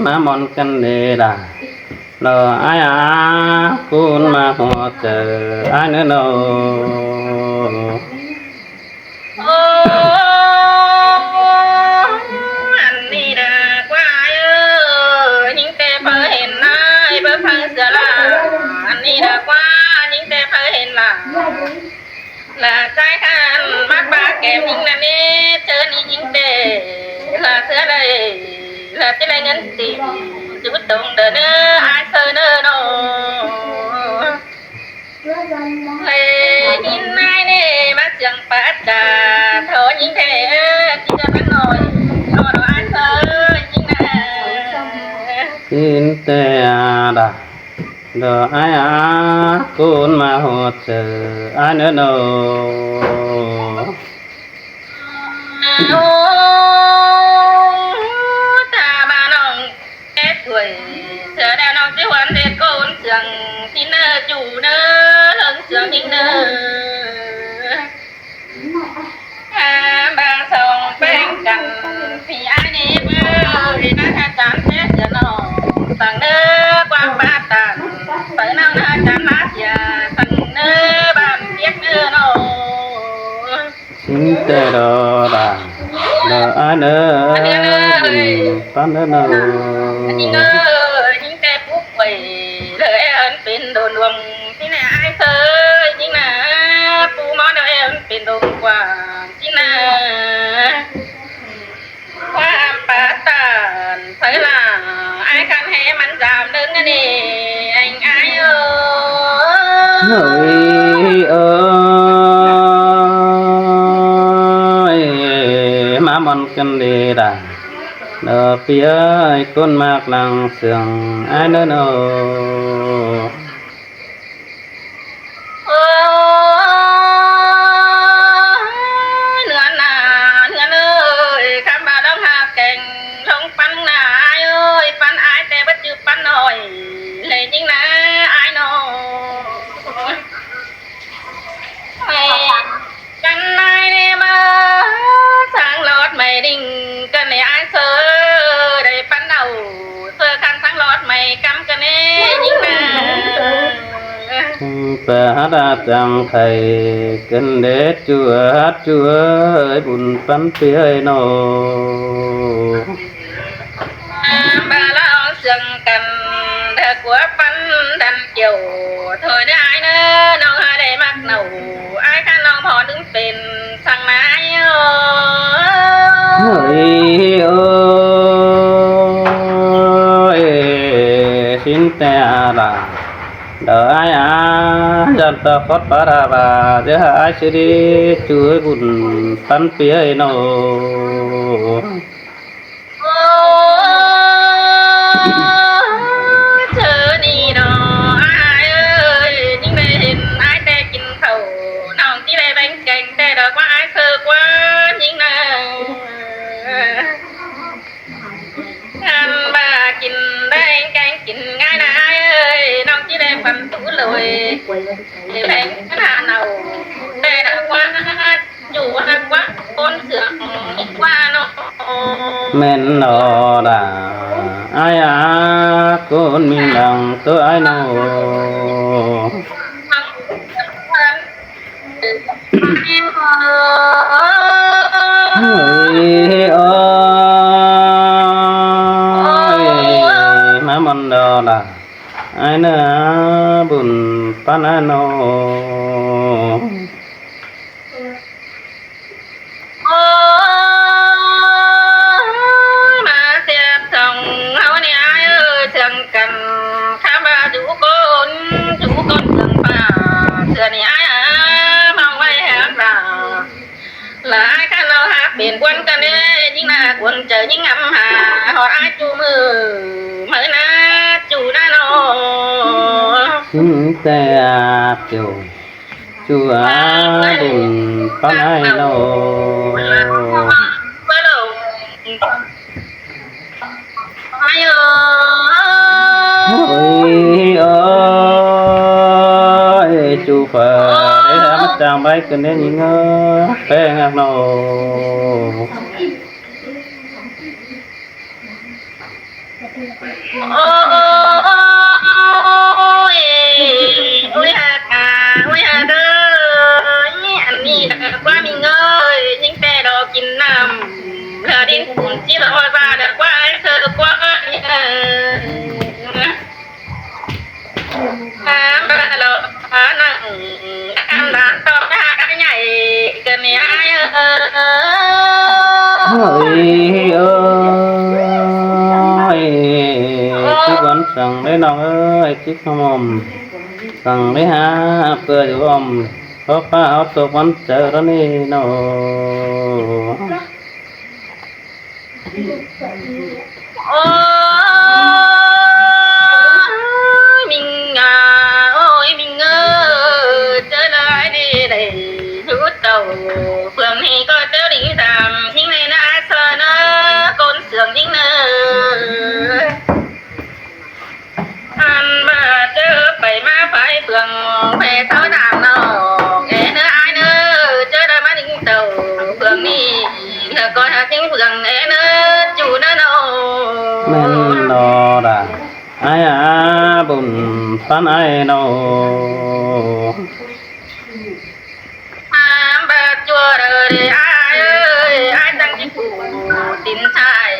ມາມ່ອນກັນເດ້ລະ ລອອ້າຍອາ ຄູນມາຮອດເຈີອ້າຍເນີໂນ. ໂອ້ ອັນນີ້ດາກວ່າອ້າຍເອີຍ ຍິງແຕ່ເພິ່ນເຫັນອ້າຍ ເບິ່ງເພິ່ນເຊື່ອລະ ອັນນີ້ດາກວ່າຍິງແຕ່ເພິ່ນເຫັນລະ ລະໃຈຄັນມາປາແກ້ມຍິງນະເນດ ເຈີນີ້ຍິງແຕ່ລະເຊື່ອໄດ້ ລະຈະໄດ້ເງິນຕີ ຈຸດຕົງເດີເນີ ອ້າຍເຊີເນີໂນ. ເອີຍ ຍິນນາຍເນ ມາສຽງປາຈາ ໂທຍິງແທ້ເອີຍ ຊິຈະເປັນໜ້ອຍ ໂທດອກອ້າຍເອີຍ ຍິງນາ ຍິນແຕ່ດາ ດອກອ້າຍອາ ຄູນມາຮອດເຈີອ້າຍເນີໂນ. ໂອ້ ຖ້າວ່ານ້ອງເຮັດຖ້ວຍ ເທື່ອແລ້ວນ້ອງຊິຫວນເຮັດໂກນເຊື່ອງ ຊິເນີຈູເນີ ເລື່ອງເຊື່ອງຍິງເນີ ຖ້າວ່າສອງແປງກັນ ພີ່ອ້າຍເນບເອີຍ ນາອາຈານແທ້ເທື່ອນ້ອງ ສັ່ງເນີກວາງປາຕານ ໄປນຳນາອາຈານມາເສຍ ສັ່ງເນີບ້ານພຽກເນີນ້ອງ. ຊິນແຕ່ດອດາ ດອອ້າຍເນີ ປັນເນີໂນ ຍິງເອີຍ ຍິງແຕ່ປຸກໄວ້ ເດີແອນເປັນໂດນດວງ ຊິນແນ່ອ້າຍເຊີຍ ຍິງນາ ປູໝໍເດີແອນເປັນໂດນກວ່າ ຊິນນາ ຄວາມປາຕານ ເຊີຍລະ ອ້າຍຄັນແຮມັນຈາມເດີງນະເນ ອ້າຍ ອ້າຍເອີຍ ເຮີ້ຍເອີຍ ມາມ່ອນກັນເດດາ ເດີພີ່ເອີຍ ຄົນມັກນັ່ງເຊື່ອງ ອ້າຍເນີໂນ. ໂອ້ ເໜືອນນາ ເໜືອນເອີຍ ຄຳວ່າລອງຫາແກງ ລອງປັນນາອ້າຍເອີຍ ປັນອ້າຍແຕ່ບໍ່ຈື່ປັນນ້ອຍ ແລະຍິ່ງນາອ້າຍນ້ອງ ໃຫ້ກັນນາຍແດ່ມາ ສ້າງຫຼອດໄມ້ດິ້ງກັນໃຫ້ອ້າຍເຊີ ໄດ້ປັນເອົາ ເພື່ອຄັນທັງຫຼອດໄມ້ກຳກັນແນ່ຍິ່ງນາ ປະຫັດອາດຈັງໄຂ່ກັນເດຈົວ ຈົວເອີຍ ບຸນປັນເປີຍເນາະ ບາລາອອງເຊື່ອງກັນ ຖ້າກົວປັນດັນກ່ຽວ ໂທດເດີອ້າຍເດີ ນ້ອງຫາໄດ້ມັກເນົ່າ ອ້າຍຂ້ານ້ອງພໍດຶງເປັນ ສັງນາຍໂອ ເຮີ້ຍ ໂອຍ ຊິນແຕ່ອາລາ ດອກອ້າຍອາ ຢັນຕະຄອດປາລາບາ ເດີອ້າຍຊິດີ ຈຸ້ຍບຸນປັນເປີຍເນາະ ໂອ້ ເທື່ອນີ້ເນາະອ້າຍເອີຍ ຍິ່ງໄດ້ເຫັນອ້າຍແຕ່ກິນເຂົ້າ ນ້ອງຊິໄດ້ແບ່ງແກງແຕ່ດອກວ່າອ້າຍເຊີກວ່າຍິ່ງນາ ອັນວ່າກິນແບ່ງແກງກິນງ່າຍນາອ້າຍເອີຍ ນ້ອງຊິໄດ້ຟັນຕູໂລຍ ແບ່ງຫາເນົ່າ ແຕ່ດອກວ່າ ຢູ່ຮັກວ່າຄົນເຊື່ອງກວ່າເນາະ ແມ່ນເນາະດາ ອ້າຍອາ ຄົນມີດັງຕົວອ້າຍເນາະ ເຮີ້ຍ ໂອຍ ມາມ່ອນດອລາ ອ້າຍເນີ ບຸນປານອ້າຍເນາະ ໂອ້ຍ ມາສຽບສ່ອງເຮົານີ້ອ້າຍເອີຍ ເຊື່ອງກັນ ຄຳວ່າຢູ່ຄົນ ຢູ່ຄົນເຊື່ອງປາ ເທື່ອນີ້ອ້າຍເອົາມາໄວ້ແຮງຕາ ລະອ້າຍຄັນເຮົາຮັກເປັນກວນກັນເດ້ ຍິ່ງໜ້າກວນໃຈ ຍິ່ງງາມຫາ ຮອດອ້າຍຈູມື ເມີນາ ຈູນານ້ອງ ແຕ່ອາບຈູ ຈູອາບຸນປານອ້າຍເນາະ ໂອ້ຍ ໂອ້ຍ ຈູເຟີ ໄດ້ຫາມາຈ້າງໄວ້ຂຶ້ນແດ່ຍິງເອີຍ ແປ້ງຮັກເນາະ. ໂອ້ຍ ໂອ້ຍ ໂອ້ຍ ຮັກອາ ໂອ້ຍ ຮັກເອີຍ ອັນນີ້ນະ ຄວາມມີເງິນ ຍິ່ງແຕ່ດອກກິນນ້ຳ ແລ້ວດິນປູນຈິລະວ່າ ແລ້ວກວ່າເຊີກວ່າ ໂອ້ຍ ເອີຍ ໂອ້ຍ ຈັກວັນສັງເດ້ນ້ອງເອີຍ ຈິກຫອມ ສັງໄດ້ຫາເພື່ອຢູ່ອ້ອມ ເພາະປ້າເຮົາຕົກວັນເຈີແລ້ວນີ້ເນາະ. ໂອ້ຍ ມິງອາ ໂອ້ຍ ມິງເອີຍ ເຈີຫຼາຍດີໄດ໋ ຮູ້ເຈົ້າ ເຟືອງນີ້ກໍເຈີດີສາມ ຍິງໃນນາຊອຍເນີ ຄົນເຊື່ອງຍິງເນີ ອັນວ່າເຈີໄປມາໄປເຟືອງ ແຜ່ເຊົານາງນ້ອງ ເອີເນີ ອ້າຍເນີ ເຈີໄດ້ມານິງເຈົ້າ ເຟືອງນີ້ ແລ້ວກໍຫາກຍິງເຟືອງ ເອີເນີ ຈູເນີນ້ອງ. ແມ່ນດອກດາ ອ້າຍອາ ບຸນປັນອ້າຍເນາະ. ຫາມບາດຈົວເດີ ອ້າຍເອີຍ ອ້າຍຈັ່ງຊິປູຕິນຊາຍ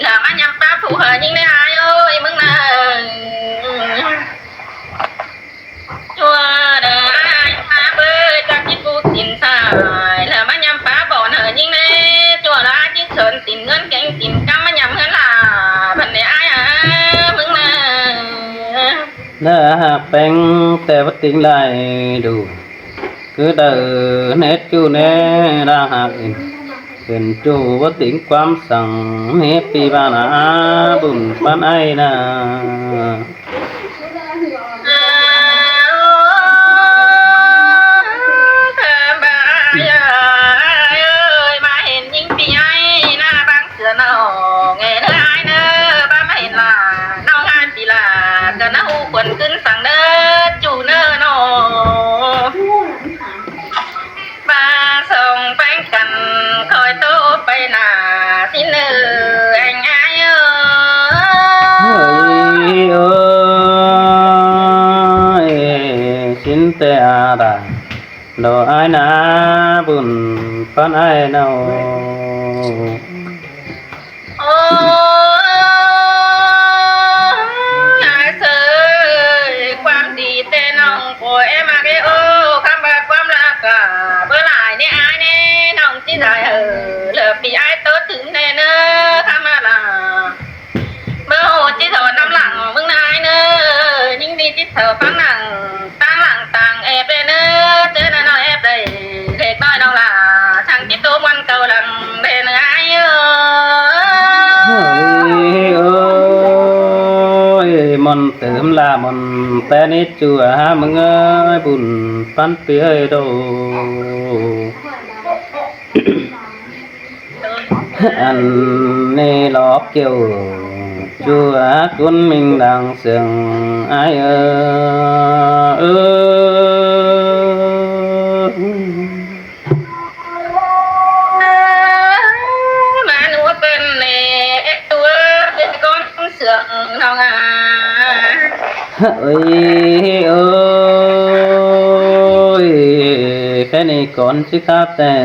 ລະມາຍຳປາຜູ້ຫາຍິງໃນອ້າຍເອີຍ ມຶງນະ ຈົວເດີ ອ້າຍຫາມເອີຍ ຈັກຊິປູຕິນຊາຍ ລະມາຍຳປາບ່ອນເຮີຍິງເດ້ ຈົວລະຈິງເຊີນຕີນເງິນແກງຕີນກຳມາຍຳເຮືອນລາ ພັນເດອ້າຍເອີຍ ມຶງນະ. ເດີຫາກແປງແຕ່ບໍ່ຕິງໄດ້ດູ ຄືເດີເຮັດຢູ່ແນ່ລະຫາກເປັນຈູບໍ່ຕິງຄວາມສັງເຮັດປີບານາບຸນປັນອ້າຍນາ. ເອີ ເອີ ເອີຍ ມາເຫັນຍິງປີໃຫຍ່ໜ້າບາງ ເສືອນ້ອງເອີຍເດີ ອ້າຍເດີ ບ້ານມາເຫັນລາ ນ້ອງອ້າຍປີລາ ກະນະຮູ້ຄວນຂຶ້ນສັງເດີ ຈູເນີນ້ອງ ມາສົ່ງແປ້ງກັນ ຄອຍໂຕໄປໜ້າ ຊິເນີ ແອງອ້າຍເອີຍ. ເຮີ້ຍ ເອີຍ ຊິນແຕ່ອາດາ ດອກອ້າຍນາ ບຸນປັນອ້າຍເນາະ. ໂອ້ຍ ອ້າຍເອີຍ ຄວາມດີແຕ່ນ້ອງໂອ້ຍ ມາເດໂອ ຄຳວ່າຄວາມລາກາ ເບີຫຼາຍແນ່ອ້າຍແນ່ ນ້ອງຊິໄດ້ເອີ ເລີບປີອ້າຍໂຕຕື່ມແນ່ເນີ ຄຳວ່າລາ ເບີໂຫດຈິດໂຫດນຳຫຼັງມຶງນາຍເນີ ຍິ່ງດີຈິດເຖົ້າຟັງໜັງ ຕ່າງຫຼັງຕ່າງແອບເດີ ເຈີນະນ້ອງແອບໄດ້ ເດັກນ້ອຍນ້ອງຫຼ້າ ຊ່າງຈິດໂຕມ່ວນເກົ່າຫຼັງເດີນາຍເອີຍ. ໂອ້ຍ ໂອ້ຍ ມ່ອນຕື່ມລາມ່ອນແຕ່ນີ້ຈົວຫາມຶງເອີຍ ບຸນປັນປີເອີຍໂດ. ອັນນີ້ຫຼອກກ່ຽວຈົວກຸນມິງດັງເຊິ່ງອ້າຍເອີ ເອີ ມາໜູເປັນເອກຕົວເປັນກົນເຊື່ອງນ້ອງອາ ເອີຍ ເອີຍ ແຄ່ນີ້ກ່ອນຊິຄາແຕ່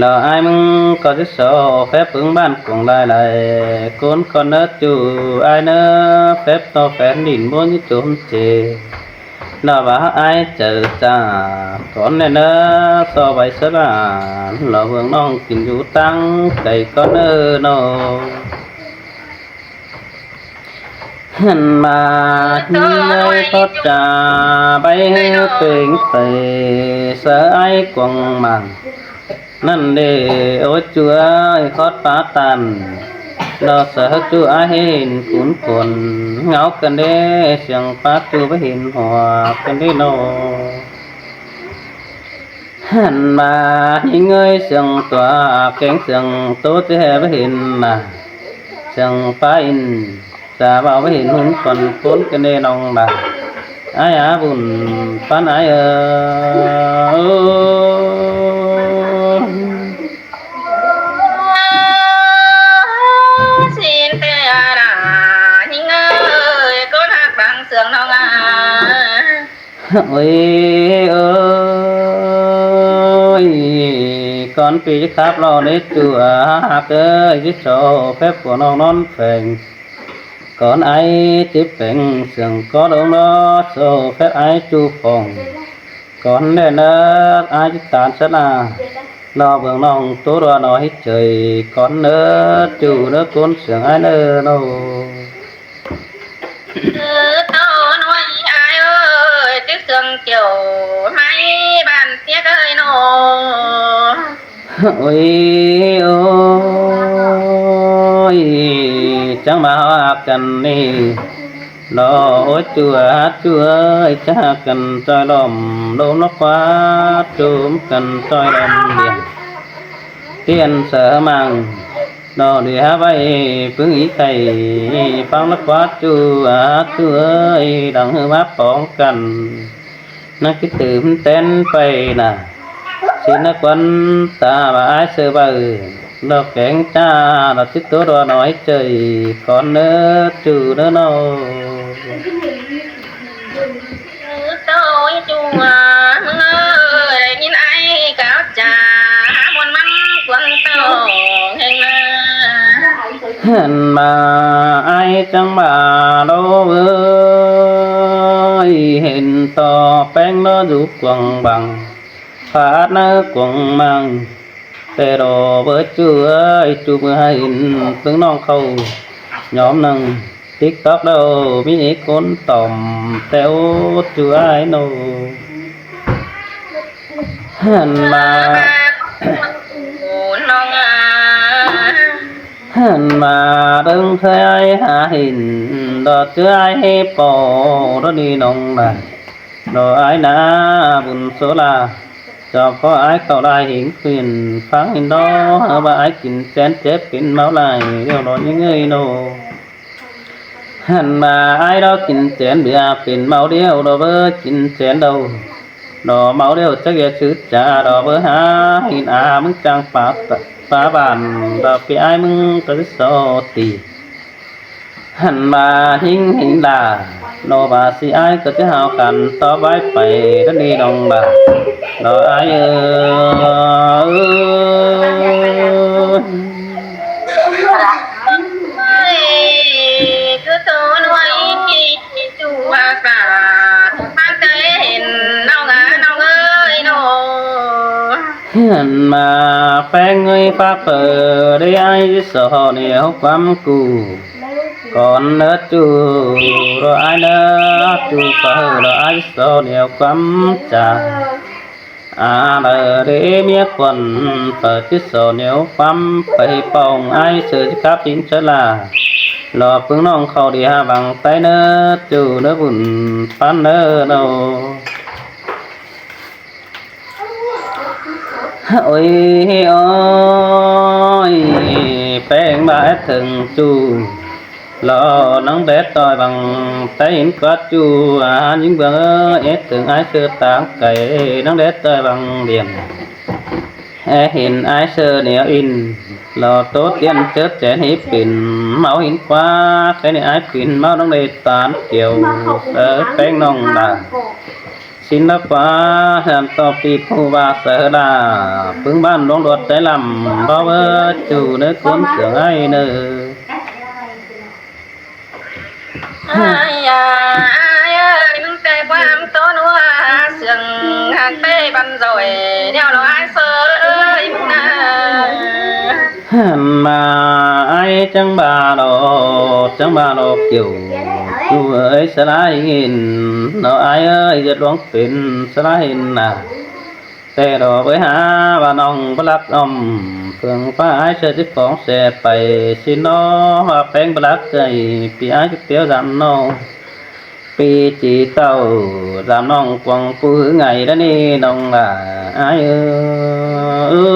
ລະອ້າຍມຶງກໍຊິຊອກແຟບເພິງບ້ານກົງຫຼາຍໆ ຄົນກໍເນີດຢູ່ອ້າຍເນີ ແຟບຕໍ່ແຟນດິນບໍ່ຍືດຈົມເຈ ລະວ່າອ້າຍເຈີຈາກກ່ອນແນ່ເນີ ຊໍໄວ້ສະຫຼານ ລະເບິ່ງນ້ອງກິນຢູ່ຕັ້ງໄກກ່ອນເນີນ້ອງ. ຫັນມາເຮີ້ຍພໍດຈາໃບເຮີ້ຍເປັງໄປ ສະອາຍກວາງມັນ ນັ້ນເດ ໂອຍ ຈູອ້າຍຄອດປາຕັນ ດອກສະຫະຈູອ້າຍເຫັນຂຸນຂົນ ເງົາກັນເດ ສຽງປາຈູບໍ່ເຫັນຫົວກັນເດນໍ. ຫັນມາຍິງເອີຍ ສຽງຕົວແກງ ສຽງໂຕແຈບໍ່ເຫັນນາ ສຽງປາອິນ ຈາເວົ້າບໍ່ເຫັນຫຸນຄົນຄົນກັນເດນ້ອງບາ ອາຍອາບຸນປັນອາຍເອີ. ຊິນແຕ່ອາດາ ໂອ້ຍ ເອີຍ ກ່ອນປີຈະຂັບລໍເນຍຈູ້ອາຮັກເອີຍ ຊິໂຊແຟບຜົວນ້ອງນອນແຝງ ກ່ອນອ້າຍຈິບແປງເຊື່ອງກໍລົງລໍໂຊແຟບອ້າຍຈູ່ຟອງ ກ່ອນແລເນີດອ້າຍຈິຕານສະຫຼາ ລໍເບິ່ງນ້ອງໂຕຕົວໜ້ອຍເຈີຍ ກ່ອນເນີດຈູ່ເນີດຄົນເຊື່ອງອ້າຍເນີດໂນ. ເອີ ໂຕນ້ອຍອ້າຍເອີຍ ຕຶກເຄື່ອງກ່ຽວໄມ້ບ້ານເຕຍເອີຍເນາະ. ໂອ້ຍ ໂອ້ຍ ຈັ່ງມາຮັກກັນນີ້ ລໍໂອ້ຍ ຈູ່ອາຈູ່ເອີຍ ຈາກກັນຈອຍລ້ອມ ລົມນອກຄວາຈູມກັນຈອຍລ້ອມລຽນ ຕຽນເສີມັງ ດອກເດຫາໄວ້ປຶງອີໄກ່ ຟັງລະຄວາຈູ່ອາຈູ່ເອີຍ ດັງຮືມາປອງກັນ ນັກຄິດຕື່ມແຕ່ນໄປນະ ຊິນະຄວັນຕາວ່າອ້າຍເຊີເບີ ດອກແກງຈ້າ ດອກຈິດໂຕດອກໜ້ອຍເຈີຍ ກ່ອນເນີດຈູ່ເນີດໂນ. ໂຕຍຈົວເອີຍ ໄດ້ຍິນອ້າຍກ່າວຈາມ່ວນມັນກວາງເຕົ້າແຫ່ງນາ ຫັ້ນມາອ້າຍຈັ່ງມາໂລເອີຍ ເຫັນຕໍ່ແປ້ງລໍຢູ່ກວາງບັງ ພາດເນີກວາງມັງ ແຕ່ລໍເບີຈູເອີຍ ຈູເມື່ອໃຫ້ເຫັນເບິ່ງນ້ອງເຂົາຍອມນັ່ງ ຕິກຕອກເດົາມີອີກຄົນຕອມ ແຕ່ໂອຈູອ້າຍໂນ ຫັ້ນມາ ຫັ້ນມາເບິ່ງເຄີຍອ້າຍຫາເຫັນ ດອກຈື່ອ້າຍເຮປໍ ດອກນີ້ນ້ອງນາ ດອກອ້າຍນາບຸນໂຊລາ ເຈົ້າພໍ່ອ້າຍເຂົາຫຼາຍເຫັນເປັນ ຟັງເຫັນດອກ ຫາວ່າອ້າຍກິນແຈນເຈັບເປັນເມົາຫຼາຍ ດຽວດອກຍິງເອີຍໂນ ຫັ້ນມາອ້າຍດອກກິນແຈນເບຍເປັນເມົາດຽວ ດອກເບີກິນແຈນເຫຼົ້າ ດອກເມົາດຽວຈັກຢ່າຊື່ຈາ ດອກເບີຫາເຫັນອາມຶງຈ້າງປາ ປາບ້ານ ດອກປີອ້າຍມຶງກໍຊິຊອດຕີ ຫັ້ນມາຫິງຫິງດາ ໂນວ່າຊິອ້າຍກໍຈະຫາວກັນຕໍ່ໄວ້ໄປ ດອກນີ້ນ້ອງບາ ດອກອ້າຍເອີຍ ເອີຍ ຄືໂຕນ້ອຍຈູວ່າກາ ມັນເຄີຍເຫັນນ້ອງອາ ນ້ອງເອີຍໂນ ຫັ້ນມາແປ້ງເອີຍ ຝາກເປີດໄດ້ອ້າຍຊິສໍແນວຄວາມກູ່ ກ່ອນເນີດຈູ ລໍອ້າຍເນີດຈູ ເປີດລໍອ້າຍຊິສໍແນວຄວາມຈາ ອາເດີເດເມຍຄວັນ ເປີດຊິສໍແນວຄວາມໄປປ່ອງ ອ້າຍເຊີຊິຂັບຈິງເຊີລາ ລໍປຶງນ້ອງເຂົາດີຫາບັງໄຕເນີດຈູ ເນີດບຸນປັນເນີດໂນ. ໂອ້ຍ ໂອ້ຍ ແປ້ງບາດເຖິງຈູ ລໍນັງແດດຕອຍບັງ ແຕ່ເຫັນກວາດຈູ ອາຫານຍິງເບື້ອງເອີຍ ເອັດເຖິງອ້າຍເຊີຕາງໄກ ນັງແດດຕອຍບັງດຽມ ແອເຫັນອ້າຍເຊີແນວອິນ ລໍໂຕຕຽນເຈີບແຈນໃຫ້ເປັນ ເມົາຫີນຄວາ ແຄ່ນີ້ອ້າຍປິ່ນເມົານັງໄດ້ຕານກ່ຽວ ເອີ ແປ້ງນ້ອງບາ ສິນລະປາ ແຖມຕໍ່ປີຜູ້ວ່າເສີດາ ປຶງບ້ານຫຼວງດວດໃຈລຳ ບໍ່ເວີຈູເນີຄົນເຊື່ອງອ້າຍເນີ ອ້າຍອາ ອ້າຍເອີຍ ມີແຕ່ຄວາມໂຕນົວເຊື່ອງ ຫາກໄປບັນດອຍ ແນວລອຍເສີຍນາ ຫັ້ນມາອ້າຍຈັ່ງບາດອກ ຈັ່ງບາດອກເກີ້ວ ຈູເອີຍ ສະລາຍເຫັນ ເນາະອ້າຍເອີຍ ເລືອດຫຼວງເປັນສະລາຍເຫັນນາ ແຕ່ດອກເອີຍ ຫາວ່ານ້ອງບໍ່ລັກອ້ອມ ເພິ່ງຟ້າອ້າຍເຊີຊິຟອງແສໄປ ຊິນ້ອງວ່າແປ້ງບໍ່ລັກໃຈ ປີອ້າຍຈະຕຽວດຳນ້ອງ ປີຈີເຕົ້າ ດຳນ້ອງກວາງປູໄງດະນີ້ນ້ອງຫຼ້າ ອ້າຍເອີ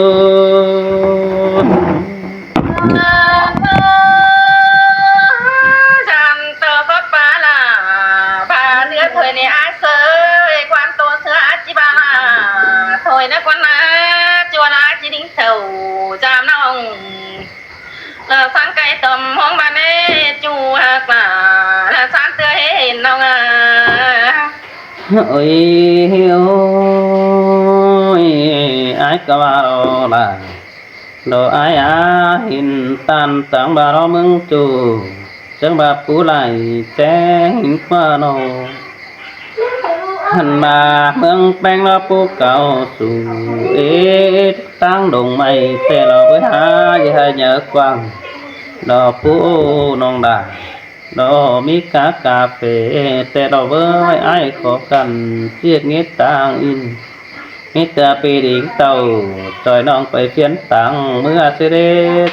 ຍ. ຈຳໂຕກໍປາລາ ບາເຫຼືອຖ້ວຍໃນອາເຊີຍ ຄວັນໂຕເສືອອາຈິບາລາ ຖ້ວຍນະຄວັນນາ ຈວນອາຈິດິງເຖົ້າ ຈາມນ້ອງ ລະສັງໄກ່ຕົ້ມຫ້ອງບ້ານເອ ຈູຮັກຫຼ້າ ລະສັນເຕືອເຫັນນ້ອງອາ. ໂອ້ຍ ໂອ້ຍ ອ້າຍກະວ່າລອລະ ດອກອ້າຍອາ ເຫັນຕານຕັງບາລອເມືອງຈູ່ ຈັ່ງວ່າປູຫຼາຍແຈ້ງກວ່ານອ ຫັ້ນມາເມືອງແປ້ງລອປູເກົ່າສູ່ ເອ ຕັ້ງດົງໄມ້ແຕ່ລອເວີຍຫາ ຢ່າໃຫ້ເຍີກວ້າງ ດອກປູນ້ອງດາ ດອກມີກາກາເຟ ແຕ່ລອເວີຍອ້າຍຂໍກັນ ຈຽກເງດຕາງອິນ ມີແຕ່ປີດິງເຕົ້າ ຊ່ອຍນ້ອງໄປປ່ຽນຕັງ ເມື່ອຊິເດ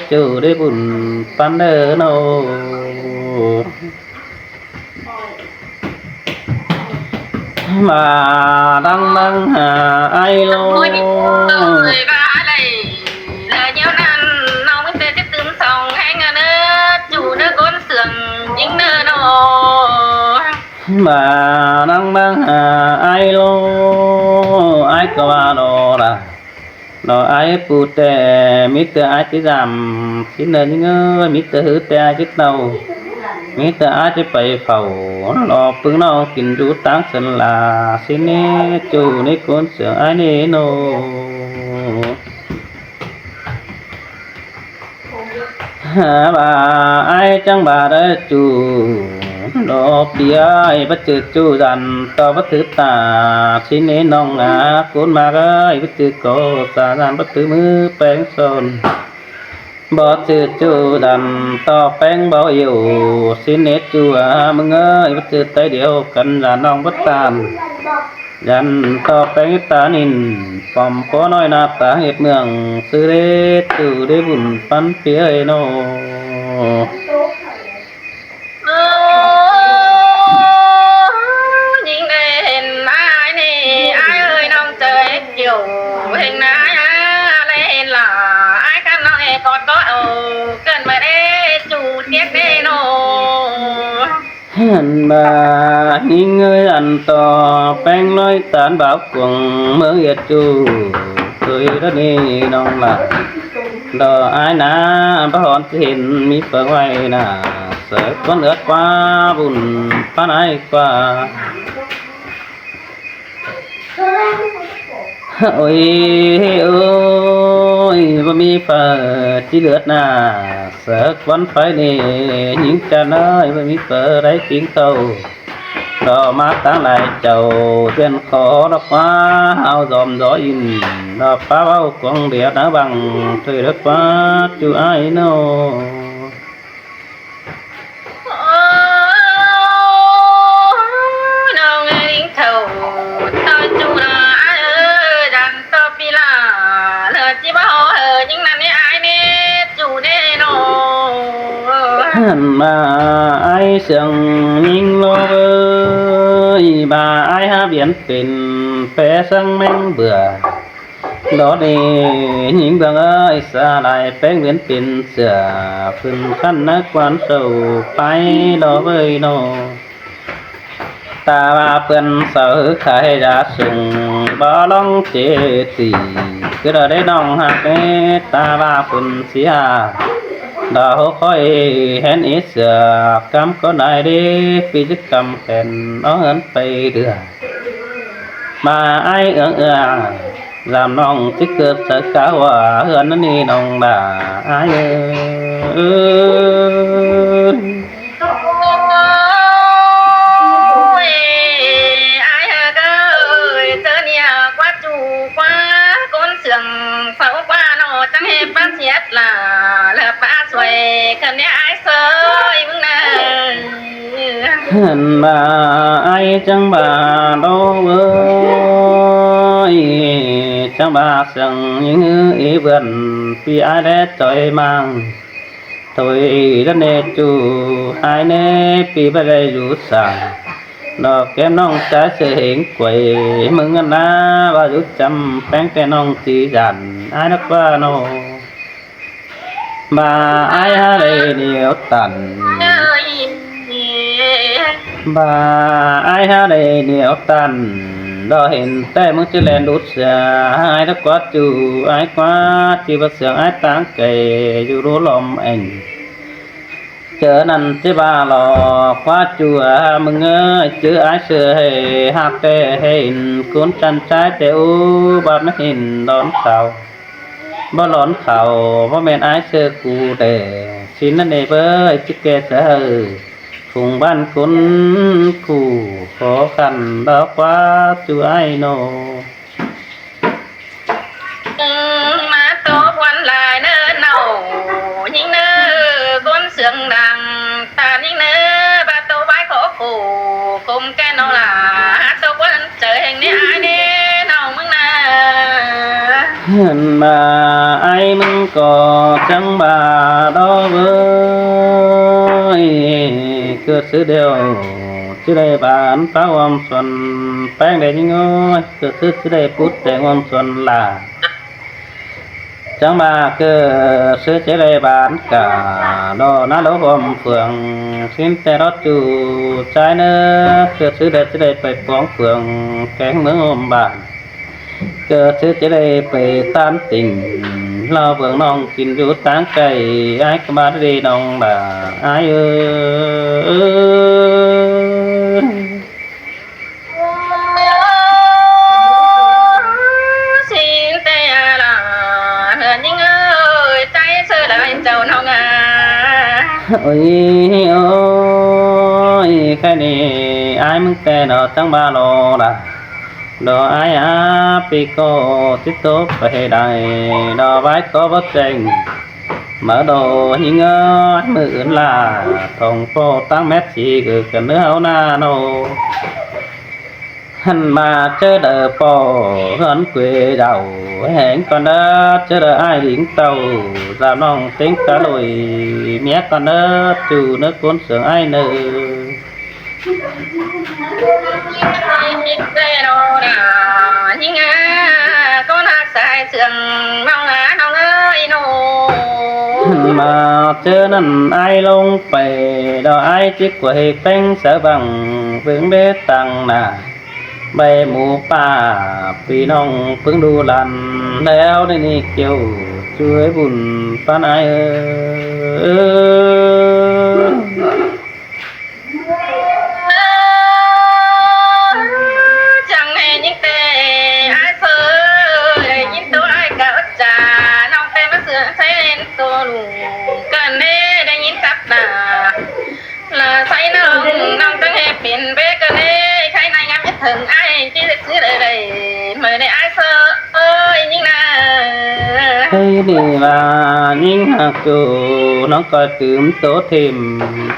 ຈູໄດ້ບຸນປັນເດີໂນ ມາດັງດັງຫາອ້າຍໂລ ໂອ້ຍ ວ່າໄດ້ ແລະ ຍາມນັ້ນນ້ອງມີແຕ່ຈະຕື່ມສ່ອງແຮງເນີ ຈູເນີ ຄົນເຊື່ອງຍິງເນີນອ ມານັ່ງບັງຫາອ້າຍໂລ ອ້າຍກໍວ່າລໍລະ ລໍອ້າຍປູແຕ່ ມີແຕ່ອ້າຍຊິດຳ ຊິເນີຍິງເອີຍ ມີແຕ່ຮືແຕ່ອ້າຍຊິເຕົ້າ ມີແຕ່ອ້າຍຊິໄປເຝົ້າ ລໍປຶງນ້ອງກິນຢູ່ຕ່າງເຊິ່ນລາ ຊິເນຈູໃນຄົນເຊື່ອງອ້າຍເນໂນ. ຫາວ່າອ້າຍຈັ່ງວ່າໄດ້ຈູ ດອກເບຍອ້າຍບໍ່ຈື່ຈູ ຢັນຕໍ່ບໍ່ຖືຕາ ຊິເນນ້ອງອາ ໂກນມາເອີຍ ບໍ່ຈື່ກໍສາ ຍັນບໍ່ຖືມືແປງສອນ ບໍ່ຈື່ຈູ ຢັນຕໍ່ແປງບໍ່ເອີວ ຊິເນຈູອາ ມຶງເອີຍ ບໍ່ຈື່ໄຕດຽວກັນ ຢານນ້ອງບໍ່ຕານ ຢັນຕໍ່ແປງຕານິນ ປ້ອມພໍນ້ອຍໜ້າຕາເຮັດເມືອງ ຊື່ເດຈູໄດ້ບຸນປັນເປຍໂນ ຍິງໄດ້ເຫັນອ້າຍນີ້ ອ້າຍເອີຍນ້ອງເຈີຍ ເກັ່ງນາຍອາ ໄດ້ເຫັນຫຼ້າ ອ້າຍຄັນນ້ອງເອກອດກໍເອົາ ເກີນມາເດຈູຕຽກເດໂນ. ຫັ້ນວ່າຍິງເອີຍ ອັນຕໍ່ແປງລອຍຕານບ່າວກວງເມືອງເອດຈູ ເຄີຍລະເນນ້ອງຫຼ້າ ດອກອ້າຍນາ ພະຫອນຊິເຫັນມີເປີງໄວ້ນາ ເສີກຄົນເອີດກວ່າບຸນປານອ້າຍກວ່າ ໂອ້ຍ ໂອ້ຍ ບໍ່ມີເປີຊິເລືອດໜ້າ ເສີກວັນໄຟເນ ຍິງຈັນເອີຍ ບໍ່ມີເປີໄດ້ກິນເຂົ້າ ກໍມາຕັ້ງຫຼາຍເຈົ້າ ເປັນຂໍດອກວ່າເຮົາຍອມຢອມອິນ ດອກຟ້າເວົ້າກວງດຽວນາວັງ ເທີດອກວ່າຈູອ້າຍໂນ. ໂອ້ ນ້ອງເອີຍ ເຖົ້າ ເຖົ້າຈູນະ ອ້າຍເອີຍ ຢ້ານຕໍ່ປີລາ ເລີດຊິມາຫໍເຫີຍິງນັ້ນນີ້ ອ້າຍເນ ຈູເນໂນ ຫັ້ນມາອ້າຍເຊື່ອງຍິງໂລເອີຍ ບາອ້າຍຫາບຽນເປັນແປສັງແມງເບືອ ດອກເດຍິງເບື້ອງເອີຍ ສາລາຍແປງວຽນເປັນເສືອ ຟືນຂັນນະກວານເຊົາໄປດອກເອີຍໂນ ຕາວ່າເພິ່ນເຊົາຂາຍຢາສູງ ບໍ່ລອງເຈຕີ ຄືດອກເດນ້ອງຮັກເດ ຕາວ່າເພິ່ນເສຍ ດອກຫົວຂ້ອຍແຫນເອເສືອ ກຳກໍໄດ້ເດ ປີຈະກຳແຂນ ເອົາເຮືອນໄປເດືອ ມາອ້າຍເອື້ອງເອື້ອງ ລຳນ້ອງຊິເກີດໃສ່ກາວາເຮືອນນັ້ນນີ້ນ້ອງຫຼ້າອ້າຍເອີຍ ໂອ້ຍ ອ້າຍເອີຍ ເຈີເນຍກວ່າຈູກວ່າ ຄົນເຊື່ອງເຝົ້າກວ່າເນາະ ຈັ່ງເຮັດປານເສຍຫຼ້າ ແລະປາຊ່ວຍ ຄັນເນຍອ້າຍຊ່ວຍມຶງນະ. ຫັ້ນວ່າອ້າຍຈັ່ງວ່າໂລເອີຍ ຈັ່ງວ່າເຊື່ອງຍິງອີເບືອນ ປີອ້າຍແລະຈອຍມາງ ໂທຍລະເນຈູ ຫາຍແນປີບໍ່ໄດ້ຢູ່ສາ ດອກແກ້ມນ້ອງຈາຍເສຍເຫງກວຍ ມຶງຫັ້ນນາວ່າຢູ່ຈຳແປງແຕ່ນ້ອງຈີຢັນ ອ້າຍນັກວ່າໂນ. ບາອ້າຍຫາໄດ້ໜຽວຕັນ ບາອ້າຍຫາໄດ້ໜຽວຕັນ ດອກເຫັນແຕ່ມຶງຈະແລ່ນດຸດເສືອ ອ້າຍດອກກວາດຢູ່ ອ້າຍກວາດທີ່ບໍ່ເຊື່ອງ ອ້າຍຕາງໄກຢູ່ຮູ້ລອມແອ່ງ ເຈີນັ້ນຊິວ່າຫຼອກວ່າຈົວ ມຶງເອີຍ ຈື່ອ້າຍເຊື່ອໃຫ້ຮັກແຕ່ເຫັນ ຄຸນຈັນຊາຍແຕ່ອູ ບໍ່ແມ່ນເຫັນດອນເຂົາ ບໍ່ຫຼອນເຂົາ ບໍ່ແມ່ນອ້າຍເຊື່ອກູແດ່ ຊິນນັ້ນເອເບີຍ ຊິແກ່ເຊື່ອເຮີ ທຸງບ້ານຄົນຄູ່ ຂໍຂັນດອກວ່າຈຸອ້າຍໂນ. ອືມ ມາໂຕຄວັນຫຼາຍເນີເນົາ ຍິງເນີ ຄົນເຊື່ອງດັງ ຕາຍິງເນີ ບາໂຕໄວ້ຂໍໂຄ ຄົມແກ່ນອງຫຼາ ໂຕຄວັນເຈີແຫ່ງນີ້ອ້າຍເນ ນ້ອງມຶງນາ ເຫັນວ່າອ້າຍມຶງກໍຈັ່ງວ່າດອກເວີຍ ເກີດຊື່ດຽວ ຊິໄດ້ບານປາອອມສວນ ແປ້ງແດງຍິງເອີຍ ເກີດຊື່ຊິໄດ້ປຸດແຕ່ງອອມສວນຫຼ້າ ຈັ່ງວ່າເກີດຊື່ຈະໄດ້ບານກາ ດອນາໂລກອມເຟືອງ ສິນແຕ່ລອດຢູ່ຈາຍເນີ ເກີດຊື່ແດດຈະໄດ້ໄປປອງເຟືອງ ແກງເມືອງອມບານ ເກີດຊື່ຈະໄດ້ໄປຕາມຕິ່ງ ລາວເບິ່ງນ້ອງກິນຢູ່ຕ່າງໄກ ອ້າຍກໍມາເດີນ້ອງຫຼ້າ ອ້າຍເອີຍ. ສິນແຕ່ອາລາ ເຮືອນຍິງເອີຍ ໃຈເຊື່ອຫຼາຍເຈົ້ານ້ອງອາ ໂອ້ຍ ໂອ້ຍ ແຄ່ນີ້ອ້າຍມຶງແຕ່ເນາະ ຈັ່ງວ່າລໍລະ ລໍອ້າຍອາ ປີກໍຕິດໂຕໄປໃຫ້ໄດ້ ລໍໄວ້ກໍບໍ່ແຈ້ງ ມາໂດຍິງເອີຍ ມື້ອື່ນລາ ທ້ອງພໍ່ຕັ້ງແມັດສີເກີດກັນເນື້ອເຮົານາໂນ ຫັ້ນມາເຈີເດີພໍ່ເຮືອນເກວເດົາ ແຫງກ່ອນເດີ ເຈີເດີອ້າຍລິງເຕົ້າ ສາວນ້ອງເຕັງກະລຸຍ ເມຍກ່ອນເດີ ຈູເນີຄົນເຊື່ອອ້າຍເນີ. ແຕ່ໂນນາ ຍິງອາ ກໍຮັກສາຍເຊື່ອງ ນ້ອງອາ ນ້ອງເອີຍໂນ ມາເຈີນັ້ນອ້າຍລົງໄປ ດອກອ້າຍຈິກກວຍແປ້ງສະບັງ ເບິ່ງເດຕັງໜ້າ ໃບໝູປ່າ ພີ່ນ້ອງເພິ່ງດູຫຼັນ ແລ້ວໃນນີ້ກ່ຽວຊ່ວຍບຸນປານອ້າຍເອີ. ຈັ່ງແນ່ຍິງແຕ່ອ້າຍເອີຍ ໄດ້ຍິນໂຕອ້າຍກະຈາ ນ້ອງແຕ່ມາເຊື່ອໃສ່ເຫັນໂຕລູກ ກະແນ່ໄດ້ຍິນກັບໜ້າ ລະໃສ່ນ້ອງ ນ້ອງຈັ່ງເຮັດເປັນເບກະແນ່ ໃຄນາຍງາມເຮັດເຖິງອ້າຍ ຈິເຮັດຊື່ໄດ້ ໄດ້ ເມື່ອໃດອ້າຍເອີຍ ຍິງນາ ໃຄນີ້ວ່າຍິງຮັກໂຕ ນ້ອງກໍຕື່ມໂຕຖິ້ມ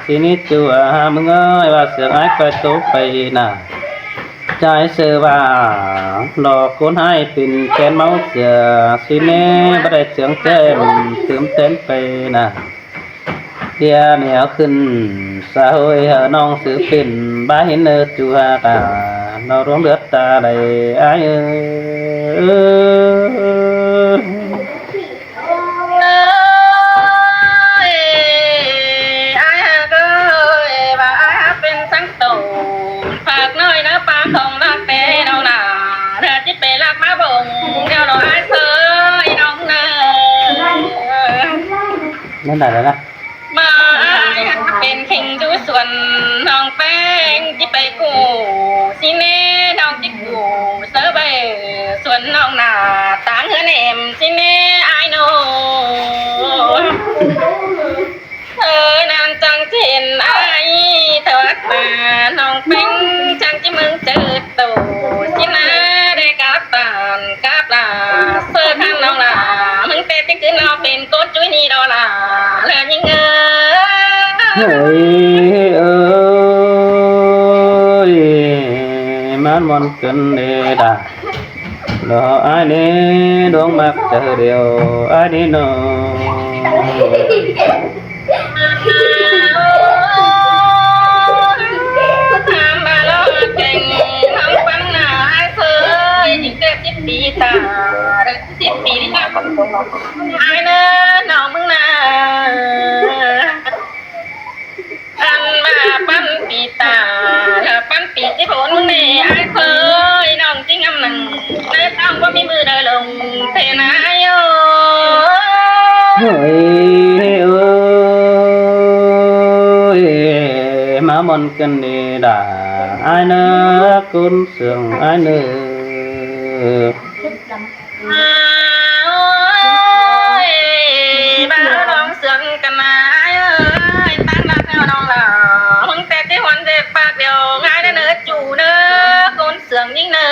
ຊິນີ້ຕົວຫາມຶງເອີຍ ວ່າເຊື່ອອ້າຍກໍໂຕໄປນາ ຈາຍເຊື່ອວ່າ ຫຼອກຄົນໃຫ້ເປັນແຄນເມົາເສືອ ຊິແນ່ບໍ່ໄດ້ເຊື່ອງແຈ່ມ ຕື່ມເຕັມໄປນາ ເດຍແນວຂຶ້ນ ສະໂຫຍເຮີນ້ອງຊື່ເປັນ ບ້າເຫັນເນີຈູຫາຕາ ນອກດວງເລືອດຕາໄຫຼອ້າຍເອີຍ. ເອີຍ ອ້າຍຮັກເອີຍ ວ່າອ້າຍຮັກເປັນສັງໂຕ ຝາກນ້ອຍນະປາຂອງຮັກແຕ່ນ້ອງຫຼ້າ ເດີຈິໄປລັກມາບົ່ງ ດຽວລອອ້າຍເອີຍນ້ອງນາ ນັ້ນໄດ້ແລ້ວນະ ມາອ້າຍຮັກເປັນເຄັ່ງຢູ່ສວນ ນ້ອງແປ້ງຈິໄປກູ້ ຊິແນ່ນ້ອງຈິ ສວນນ້ອງໜ້າຕ່າງເຮືອນແອມຊິແນ່ອ້າຍໂນ ເອີ ນາງຈັ່ງຊິເຫັນອ້າຍເທີດຕາ ນ້ອງເປັງຈັ່ງຊິເບິ່ງເຈີໂຕ ຊິນາໄດ້ກັບບ້ານກັບລາ ເຊີຄັນນ້ອງຫຼ້າ ມຶງແຕ່ຊິຂຶ້ນເຮົາເປັນຄົນຈຸ້ຍນີ້ດອກຫຼ້າ ແລະຍິງເອີຍ ເອີຍ ມາມ່ວນ ເກີນເດດາ ດອກອ້າຍເນ ດວງມັກເຈົ້າດຽວອ້າຍເນເນາະ ຖາມວ່າລອເກັ່ງ ເຮົາຟັງໜ້າອ້າຍເອີຍ ຍິງແຕ່ສິບປີຕາ ສິບປີນີ້ນະ ອ້າຍເນ ນ້ອງມຶງນະ. ອັນວ່າປັນປີຕາ ແລ້ວປັນປີຊິໂພນເດ້ ອ້າຍເອີຍ ນ້ອງຈິງອຳນັງ ແຕ່ຕ້ອງບໍ່ມີມືໃດລົງເທນາຍໂອ ໂອ້ຍ ໂອ້ ມາມ່ວນກັນເດດາ ອ້າຍເນີ ກຸນເຊື່ອງອ້າຍເນີ. ໂອ້ຍ ມາຮ້ອງສຽງກັນນາ ອ້າຍເອີຍ ຕັ້ງຮັກເຮົານ້ອງຫຼ້າ ເພິ່ງແຕ່ທີ່ຮອນເຈັບປາກດຽວ ງ່າຍເນີ ຈູເນີ ຄົນສຽງຍິງເນີ.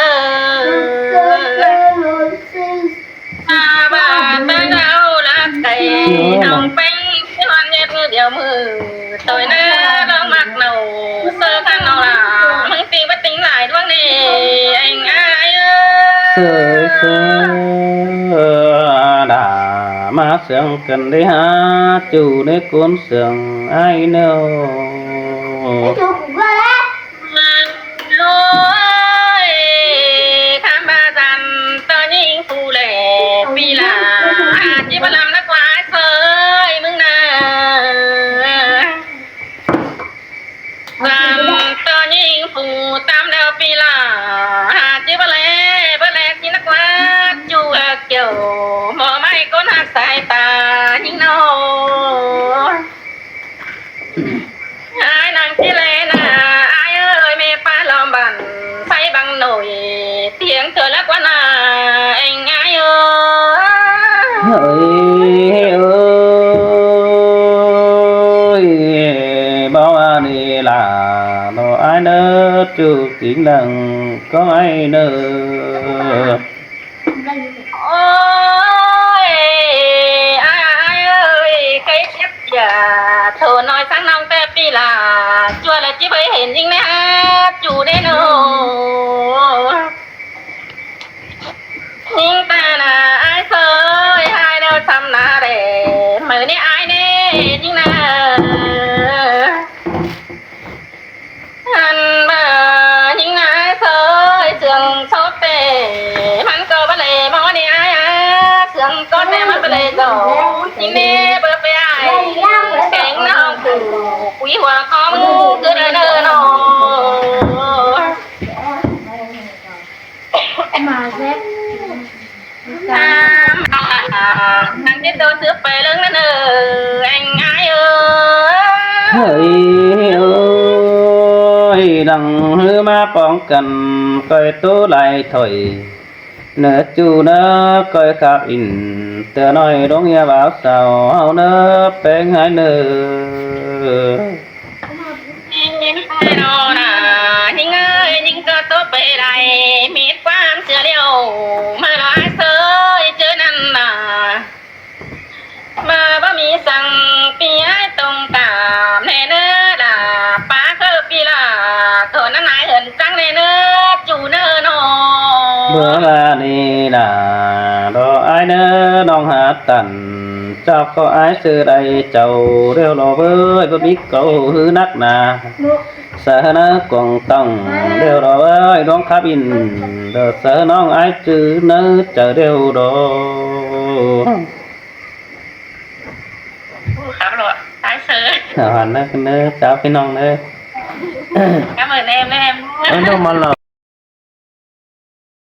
ອາບາດເປັນເອົາລັກໄກ່ ນ້ອງແປ້ງທີ່ຮອນເຮັດມື້ດຽວມື້ ໂຕຍເນີ ລອງມັກເນົາ ເຊີຄັນນ້ອງຫຼ້າ ມັນຕິງບໍ່ຕິງຫຼາຍດວງເດ ເອັງອ້າຍເອີຍ. ເຊີ ເຊີ ດາ ມາສຽງກັນໄດ້ຫາ ຈູເນກຸນສຽງອ້າຍເນີ. ໂອ້ຍ ຄຳບາຈັນ ໂຕຍິງຜູ້ແລ ປີຫຼ້າ ອາ ຈິບລຳນັກວ່າເຊີຍ ມຶງນາ. ສາມ ໂຕຍິງຜູ້ຕາມແລ້ວປີຫຼ້າ ຫາຈື່ບໍ່ແລ ບໍ່ແລຊິນັກວ່າ ຈູເອີກຽວ ໝໍໄມ້ກົ້ນຮັກສາຍຕາຍິງນ້ອຍ. ອ້າຍນາງຈິເລນາ ອ້າຍເອີຍ ແມ່ປ້າລ້ອມບ້ານ ໄຟບັງໜ້ອຍ ທຽງເທື່ອລະກວ່າໜ້າ ເອັງອ້າຍເອີຍ. ເຮີ້ຍ ເອີຍ ບໍ່ວ່ານີ້ລະ ບໍ່ອ້າຍເນີ ຈູຈິງດັງຂອງອ້າຍເນີ. ໂອ້ຍ ອ້າຍເອີຍ ໄກ່ເຈັບຢາ ໂທນ້ອຍສັງນ້ອງແຕ່ປີຫຼ້າ ຈົວແລະຈິເຄີຍເຫັນຍິງໃນຫາດຢູ່ເດ້ໂນ. ຍິງຕາໜ້າອ້າຍເຊີຍ ຫາຍແລ້ວຊຳໜ້າແດ່ ມື້ນີ້ອ້າຍແນ່ຍິງນາ. ຫັ້ນເບີຍິງນາເຊີຍ ເຊື່ອງໂຊເຕ ມັນກໍບໍ່ເລມອນີ້ອ້າຍອາ ເຊື່ອງກໍແຕ່ມັນບໍ່ເລກໍຍິງເນເບີໄປອ້າຍ ແຂງນ້ອງຜູ້ ປຸຍຫົວຂອງຄືເດີເນີນ້ອງ. ມາແຊບ ນາງເຈັດໂຕຊຶບໄປເລີງນະເນີ ແອງອາຍເອີຍ. ເຮີ້ຍ ເອີຍ ດັງຮືມາປ້ອງກັນ ກ້ອຍໂຕຫຼາຍຖ້ອຍ ເນີຈູເນີ ກ້ອຍຄາບອິນ ເຕືອນ້ອຍລົງເຮຍບ່າວສາວເຮົາເນີ ແປງຫາຍເນີ. ຍິງເອີຍ ຍິງກໍຕົກໄປໄດ້ ມີຄວາມເຊື່ອຫຼຽວ ມາລາເຊີຍເຈີນັ້ນນາ ມາບໍ່ມີສັງປີອ້າຍຕົງຕາມແນ່ເນີລາ ປາເກີບປີລາ ໂຕນັ້ນນາຍເຫີນຈັງແນ່ເນີ ຈູເນີນ້ອງ. ເມື່ອລານີ້ນາ ດອກອ້າຍເນີ ນ້ອງຫາຕັນ ເຈົ້າກໍອາຍຊື່ໃດເຈົ້າ ດຽວລໍເວີຍ ບໍ່ມີເກົ່າຮືນັກໜາ ສານາກວາງຕ້ອງ ດຽວລໍເວີຍ ດວງຄາບອິນ ເດີເຊີນ້ອງອາຍຈື່ເນີ ເຈົ້າດຽວດໍ. ໂອ້ ຄັບໂລດ ອາຍເຊີຍ ເອົາຫັ້ນເດີ ເດີ ເຈົ້າພີ່ນ້ອງເດີ ກັບເອີແນມແນມ ເອີ ນ້ອງມາລອ